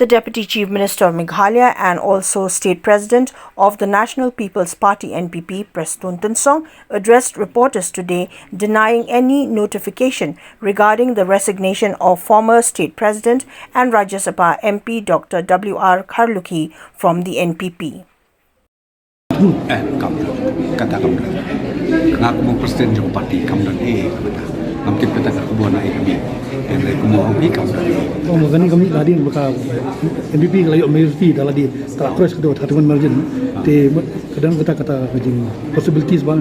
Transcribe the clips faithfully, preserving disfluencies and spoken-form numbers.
The Deputy Chief Minister of Meghalaya and also State President of the National People's Party N P P, Prestone Tynsong, addressed reporters today, denying any notification regarding the resignation of former State President and Rajya Sabha M P Doctor W R Kharlukhi from the N P P. Eh, kam don. Kata kam don. Nga kum u president jong party kam don eh, eh, kata. Ngam tip kata ka khubor na eh kami. Em, eh, kum u kami kam don eh. Oh, kani kami tadi baka N P P ka la ïoh majority da lade, ka la cross ka dei thirty-one margin. Te kadang kata kata ka jing possibilities ba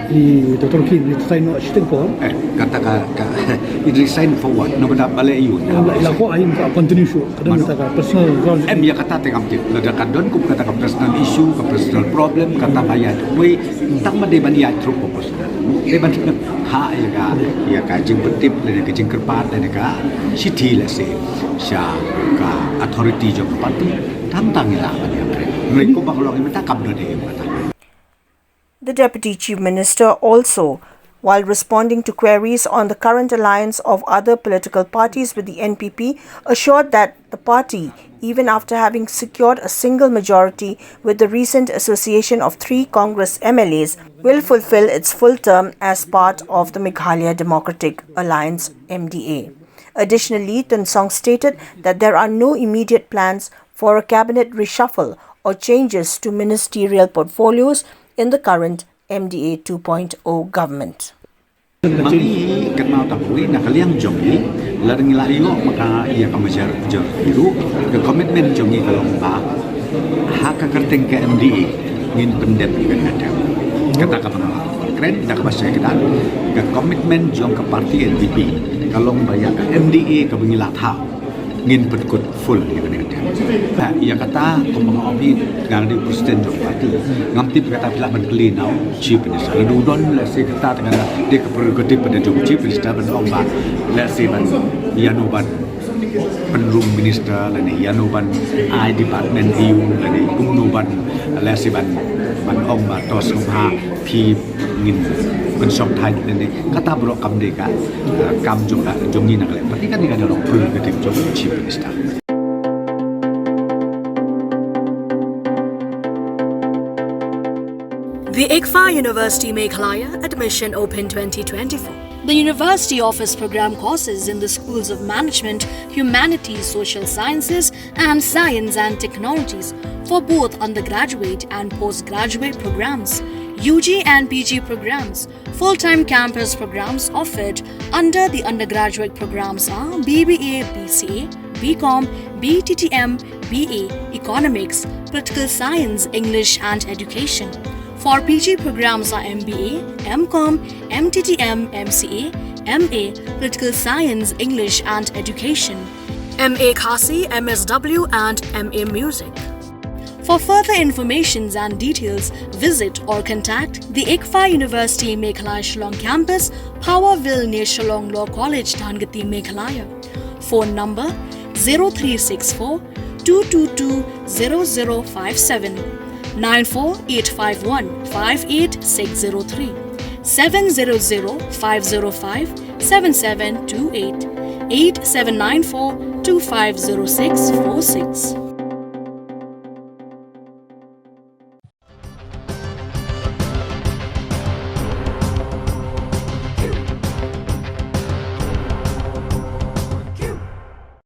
i Doctor Kharlukhi resign noh shiteng por. Eh, kata ka, ka i resign for what? Naba da ba leh aiu? La, la ko ain ka continue shuh. Kadang kata ka personal grounds. Em, ïa kata te ngam tip. Lada ka don kum kata ka personal issue, ka personal problem, kata ba ïa wei, tang ba dei ban ïa through ko personal. Dei ban ha ïa ka, ïa ka jingpyntip lane ka jingkyrpad lane ka shithi lehse sha ka authority jong ka party. Tang tang ïa la ban ïa kren. Ngi ko ba ka long ïa mynta kam don eh ïa kata. The Deputy Chief Minister also, while responding to queries on the current alliance of other political parties with the N P P, assured that the party, even after having secured a single majority with the recent association of three Congress M L As, will fulfill its full term as part of the Meghalaya Democratic Alliance M D A. Additionally, Tynsong stated that there are no immediate plans for a cabinet reshuffle or changes to ministerial portfolios in the current M D A two point oh government. Ma ngi kynmaw tang wei na ka liang jong ngi, lada ngi la ïoh ma ka ïa ka majority ruh, ka commitment jong ngi ka long ba ha ka kyrteng ka M D A ngin pyndep ïa kane ka term. Kata ka ba nga kren da kaba shai kdar, ka commitment jong ka party N P P ka long ba ïa ka M D A kaba ngi la thaw ngin pynkut full ïa kane ka term. Ha, ïa kata kumba nga ong hi, nga dei president jong party. Ngam tip kata phi lah ban kylli na u chief minister. Lada u don lehse kata te nga dei ka prerogative pat jong u chief minister ban ong ba lehse ban ïano ban pynrung minister lane ïano ban ai department aiu lane kumno ban lehse ban ban ong ba to sngewbha phi ngin pynshongthait lane kata baroh kam dei ka, eh, kam jong ka jong ngi na ka leh party, kane ka dei long prerogative jong u chief minister. The ICFAI University Meghalaya, admission open twenty twenty-four. The university offers program courses in the schools of management, humanities, social sciences, and science and technologies for both undergraduate and postgraduate programs, U G and P G programs. Full-time campus programs offered under the undergraduate programs are B B A, B C A, B Com, B T T M, B A, Economics, Political Science, English and Education. For P G programs are M B A, M Com, M T T M, M C A, M A, Political Science, English and Education, M A Khasi, M S W and M A Music. For further informations and details, visit or contact the ICFAI University Meghalaya Shillong Campus, Power Ville near Shillong Law College, Dhangati, Meghalaya. Phone number zero three six four two two two zero zero five seven, nine four eight five one five eight six zero three, seven zero zero five zero five seven seven two eight, eight seven nine four two five zero six four six.